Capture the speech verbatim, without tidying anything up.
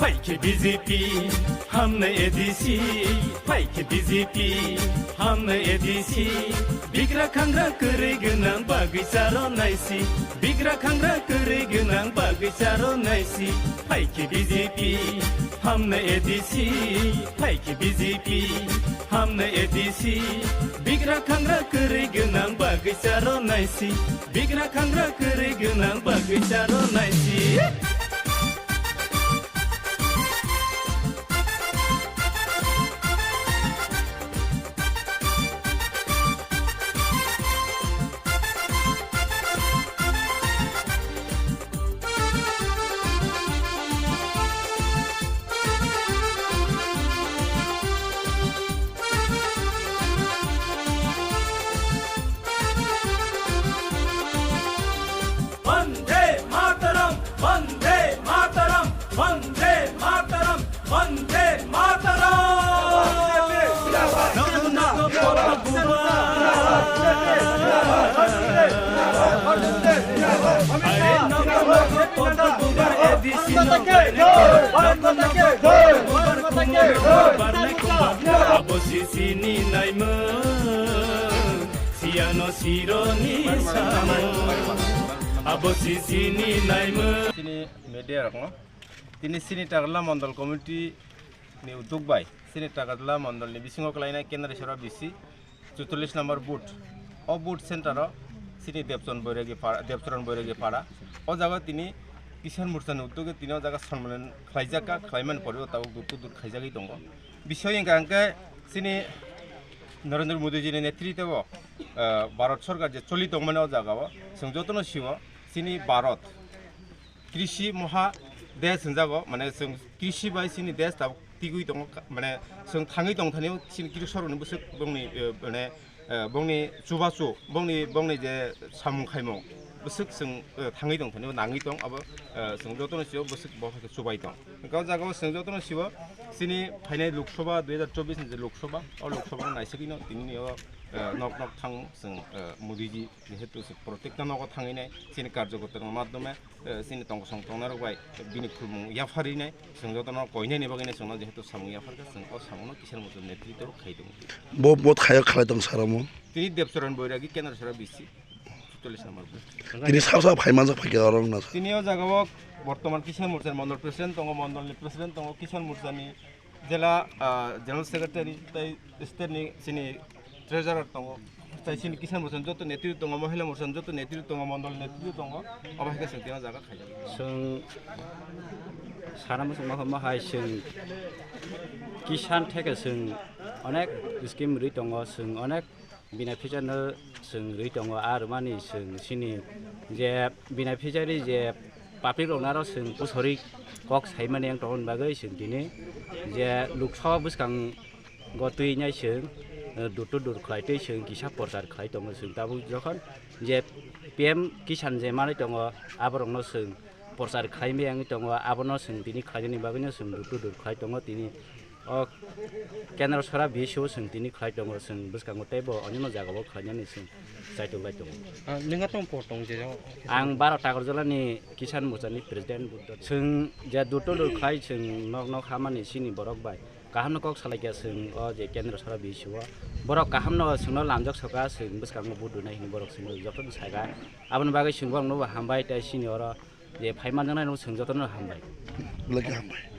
Phaikhe B J P, hamnai A D C. Phaikhe B J P, hamnai A D C. Bigra khangra kwrwi gwnang bagwi charo naisi. Bigra khangra kwrwi gwnang bagwi charo naisi. Phaikhe B J P, hamnai A D C. Phaikhe B J P, hamnai A D C. Bigra khangra kwrwi gwnang bagwi charo naisi. Bigra khangra kwrwi gwnang bagwi charo naisi. Vande Mataram, Vande Mataram, Vande Mataram, Vande Mataram. Abo sisini naimung, siyano sironi samung. Abo sisini naimung. Chini media rokno, tini chini Tagarla Mondol Committee ni uddog bai chini Tagarla Mondol ni bisingo kwlainai Kendra Sora B C, chuchollis number booth. O booth center o chini Debchand Boiragi para, Debcharan Boiragi para. O jaga tini Kisan Morcha ni uddog tini o jaga sonmilon khlaijak kha, khlaimani pore o tabuk dur to dur khaijagwi tongo. Bisoi hwnkha hwnkhe chini Narendra Modi ji ni netritwo o, ah, Bharat Sarkar je choli tongmani o jaga o chwng jotono sio chini Bharat Krishi Moha Desh hwnjago, mane chwng krishi bai chini desh tabuk tigwi tongo, ka-, mane chwng thangwi tongthani chini krisorokni bwswk bongni, eh, mane, eh, bongni chubachu, bongni, bongni je samung khaimung bwswk chwng, eh, thangwi tongthani nangwi tong, abo, eh, chwng jotono sio bwswk bo hai khe chubai tong. Hwnkhe o jaga o chwng jotono sio chini phainai Lok Sabha dui hajar chobbish ni je Lok Sabha, o Lok Sabha no naisagwi no tini o, eh, nok nok thang chwng, eh, Modi ji jehetu se protekta nogo thangwi nai chini karjokorta rokni madhyome, eh, chini tongkosong tongnai rok bai bini khulumung yapharwi nai chwng jotono koinani bagwi nai chwngno jehetu samung yapharkha chwng o samungno Kisan Morcha netritwo khai tongo. Bo, bo thaio khalai tong sar omo. Tini Debcharan Boiragi Kendra Sora B C, chuchollis number booth. Tini sab sab phai manjak phai khe oro wngna sa. Tini o jaga o bortoman Kisan Morcha ni Mondol President tongo, Mondol ni President tongo, Kisan Morcha ni Jela, ah, General Secretary tei state ni chini Treasurer tongo. Tai chini Kisan Morcha ni joto netritwo tongo, Mohila Morcha ni joto netritwo tongo, Mondol netritwo tongo. Abo hai khe chwng tini o jaga khaijak. Chwng sana muchungma khe ma hai chwng Kisan theke chwng onek scheme rwi tongo, chwng onek beneficiary no chwng rwi tongo, a rwmani chwng chini je beneficiary je public rokno aro chwng pusorwi kok saimani wng tongmani bagwi chwng tini je Lok Sabha bwskango twi nai chwng, eh, door to door khlai tei chwng kisa prochar khlai tongo chwng tabuk jokhon je P M Kisan je manwi tongo aborokno chwng prochar khlai maya wngwi tongo, abono chwng tini khlainani bagwino chwng door to door khlai tongo tini. O Kendra Sora B C o chwng tini khlai tongo, chwng bwskango teibo onyono jagao khlainani chwng chaitok lai tongo. Ah, nwng atong por tong je o? Ang Baro Takarjala ni Kisan Morcha ni president. Chwng je door to door khlai chwng nok nok hamani chini borok bai kaham no kok salai kha chwng o je Kendra Sora B C o. Borok kaham no chwngno lamjak soka chwng bwskango vote rwnai hinwi borok chwngno jotono sai kha. Aboni bagwi chwng borokno bo hambai tei chini oro je phai manjaknai rok chwng jotono hambai. Belai khe hambai.